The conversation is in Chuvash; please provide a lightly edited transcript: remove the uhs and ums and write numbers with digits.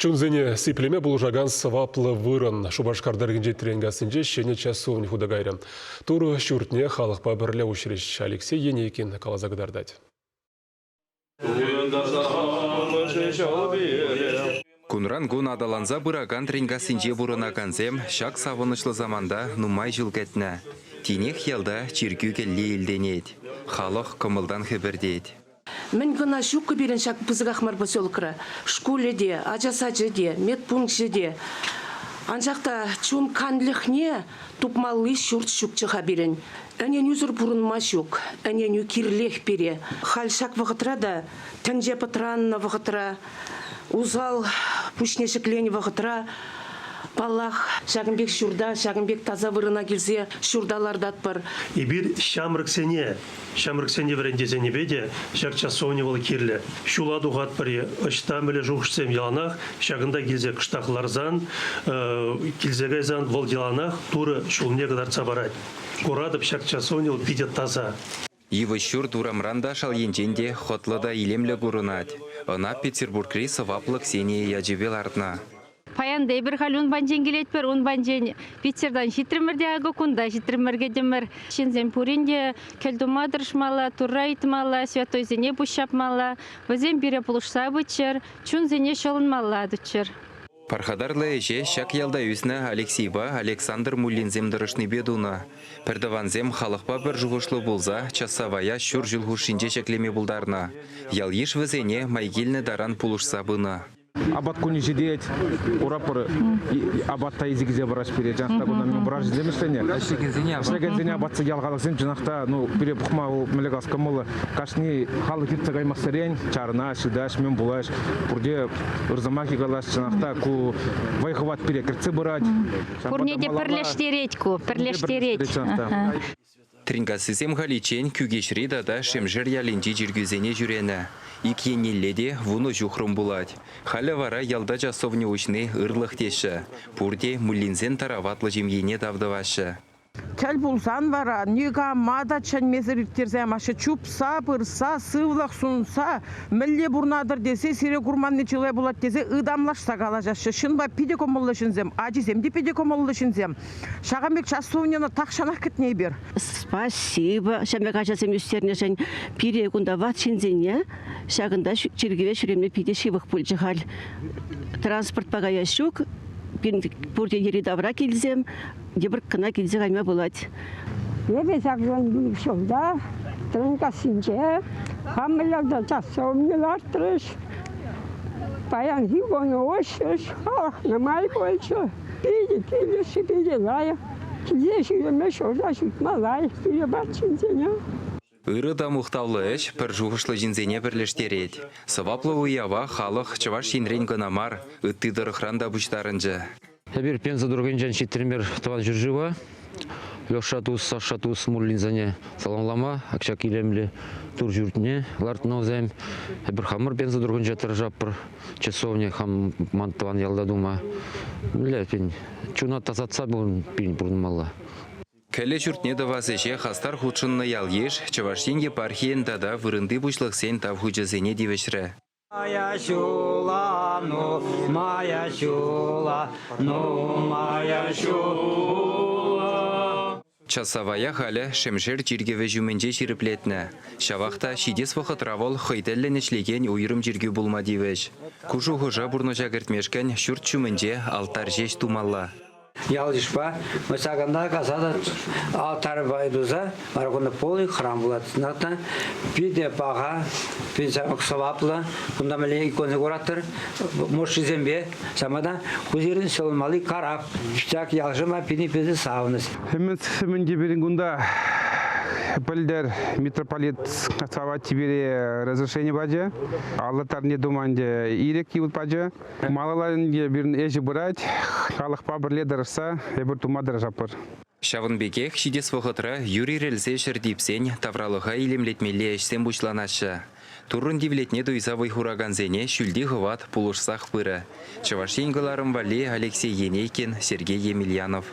Чунсене сиплеме пулӑшакан сӑваплӑ вырӑн Шупашкар тӑрӑхӗнчи Тренкассинче ҫӗнӗ часовня хута кайрӗ. Турӑ ҫуртне халӑхпа пӗрле уҫрӗҫ. Алексей Енейкин каласа кӑтартать. Кунран-кун аталанса пыракан Тренкассинче пурӑнакансем ҫак савӑнӑҫлӑ саманта нумай ҫул кӗтнӗ. Тинех ялта чиркӳ кӗлли илтӗнет. Халӑх кӑмӑлтан хӗпӗртет. Мӗн кӑна ҫуккӑ пирӗн ҫак пысӑках мар поселокра. Шкулӗ те, ача сачӗ те, медпункчӗ те. Анчах та чун канлӗхне тупмалли ҫурт ҫукчӗ-ха пирӗн. Ӗненӳсӗр пурӑнма ҫук. Ӗненӳ кирлех пире. Халь ҫак вӑхӑтра та, тӗнче пӑтраннӑ вӑхӑтра, усал пуҫне ҫӗкленӗ вӑхӑтра, паллах, ҫакӑн пек ҫурта, ҫакӑн пек таса вырӑна килсе ҫурта лартатпӑр. Эпир ҫамрӑксене Ҫамрӑксене вӗрентесенипе те ҫак часовня вӑл кирлӗ. Ҫула тухатпӑр-и, ӑҫта мӗнле шухӑшсем яланах ҫакӑнта килсе кӑштах ларсан, килсе кайсан вӑл яланах Турӑ ҫулне кӑтартса парать. Куратӑп, ҫак часовня вӑл питӗ таса. Йывӑҫ ҫурт урамран та шал енчен те хӑтлӑ та илемлӗ курӑнать. Ӑна Петербургри сӑваплӑ Ксения ячӗпе лартнӑ. Паян та эпир халь ун панчен килетпӗр, ун панчен Питертан ҫитрӗмӗр те акӑ кунта ҫитрӗмӗр кӗтӗмӗр. Ҫынсем пурин те кӗл тума тӑрӑшмалла, Турра ыйтмалла, святойсене пуҫҫапмалла. Вӗсем пире пулӑшса пыччӑр, чунсене ҫӑлӑнмалла туччӑр. Пархатарлӑ ӗҫе ҫак ялта ӳснӗ Алексейпа Александр Муллинсем тӑрӑшнипе тунӑ. Пӗртӑвансем халӑхпа пӗр шухӑшлӑ пулса часавая ҫур ҫул хушшинче ҫӗклеме пултарнӑ. Ял-йыш вӗсене май килнӗ таран пулӑшса пынӑ. Апат кунӗ ҫитет, курапӑр, апат та илсе килсе параҫ пире. Чӑнах та кунта мӗн пур ӗҫленӗ. Ӗҫлекенсене апат. Ӗҫлекенсене апат ял халӑхсем чӑнах та, ну, пире пӑхма мӗнле калас кӑмӑллӑ. Кашни халӑх иртсе каймассерен чарӑнаҫ, ыйтаҫ, мӗн пулаҫ. Пурте ыр сӑмах калаҫ, чӑнах та ку вӑй-хӑват пире кӗртсе пырать. Пурне те пӗрлештерет ку, пӗрлештерет. Тренкассисем халиччен Кӳкеҫри тата Шемшер ялӗнчи чиркӳсене ҫӳренӗ. Ик еннелле те 10 ҫухрӑм пулать. Халӗ вара ялта часовня уҫни ырлӑх теҫҫӗ. Пурте Муллинсен тараватлӑ ҫемйине тав тӑваҫҫӗ. Тӗл пулсан вара никама та чӗнмесӗр ирттерсе ямаҫҫӗ. Чупса пырса, сывлӑх сунса, мӗнле пурӑнатӑр тесе сире курманни чылай пулать тесе ытамлашса калаҫаҫҫӗ. Ҫынпа питӗ кӑмӑллӑ ҫынсем, ачисем те питӗ кӑмӑллӑ ҫынсем. Ҫакӑн пек часовньӑна тахҫанах кӗтнӗ эпир. Спасибо ҫамрӑк ачасем ӳстернӗшӗн. Пире кунта ват ҫынсене ҫакӑнта чиркӗве ҫӳреме питӗ ҫывӑх пулчӗ халь. Транспортпа каяс ҫук. Пирӗн пурте йӗри-тавра килсем, йӑпӑрт кӑна килсе кайма пулать. Эпӗ ҫак ҫулта Тренкассинче хамӑр ялта часовня лартрӗҫ. Паянхи кун уҫрӗҫ, халӑх нумай пулчӗ. Питӗ килӗшрӗ, питӗ лайӑх. Килсе ҫӳреме, ҫурта ҫутма лайӑх пире ҫынсене. Ырӑ та мухтавлӑ ӗҫ пӗр шухӑшлӑ ҫынсене пӗрлештерет. Сӑваплӑ уява халӑх Чӑваш Енрен кӑна мар, ытти тӑрӑхран та пуҫтарӑнчӗ. Эпир Пенза тӑрӑхӗнчен ҫитрӗмӗр тӑван ҫӗршыва. Леша тус, Саша тус Муллинсене саламлама ҫак илемлӗ тур ҫуртне лартнӑ вӗсем. Эпир хамӑр Пенза тӑрӑхӗнче тӑрӑшатпӑр. Часовня хам ман тӑван ялта тума. Мӗнле, пин, чуна тасатса пин пурӑнмалла. Кӗлӗ ҫуртне тӑвас ӗҫе хастар хутшӑннӑ ял-йыш Чӑваш Ен епархийӗн тата вырӑнти пуҫлӑхсен тав хучӗсене тивӗҫрӗ. Мая ҫула, ну, мая ҫула, ну, мая ҫула. Часавая халӗ Шемшер чиркӗвӗ ҫумӗнче ҫирӗплетнӗ. Ҫавах та ҫитес вӑхӑтра вӑл хӑй тӗллӗн ӗҫлекен уйрӑм чиркӳ пулма тивӗҫ. Ку шухӑша пурнӑҫа кӗртмешкӗн ҫурт ҫумӗнче алтарь ҫеҫ тумалла. Ял-йышпа ҫакӑнта каса та алтарь туса вара кунта полный храм пулать. Ната питӗ паха, питӗ сӑваплӑ. Кунта мӗнле икона куратӑр, мӑшшисемпе Самана хузирӗн ҫӑлӑнмалли карап. Ҫак ялшӑма питӗ питӗ савӑнӑҫ. Ӗмӗт пирӗн кунта пӗлтӗр митрополит Савватий пире разрешение пачӗ. Алла тарне тума ӗнтӗ ирӗк пачӗ. Малалла ӗнтӗ пирӗн ӗҫӗ пырать. Халӑхпа пӗрле тӑрӑшса эпир тума тӑрӑшатпӑр. Ҫавӑн пекех ҫитес вӑхӑтра юр ирӗлсе ҫӗр типсен тавралӑха илемлетмелли ӗҫсем пуҫланаҫҫӗ. Туррӑн тивлетне туйса вӑй хуракансене ҫӳлти хӑват пулӑшсах пырӗ. Чӑваш Ен кӑларӑм валли Алексей Енейкин, Сергей Емельянов.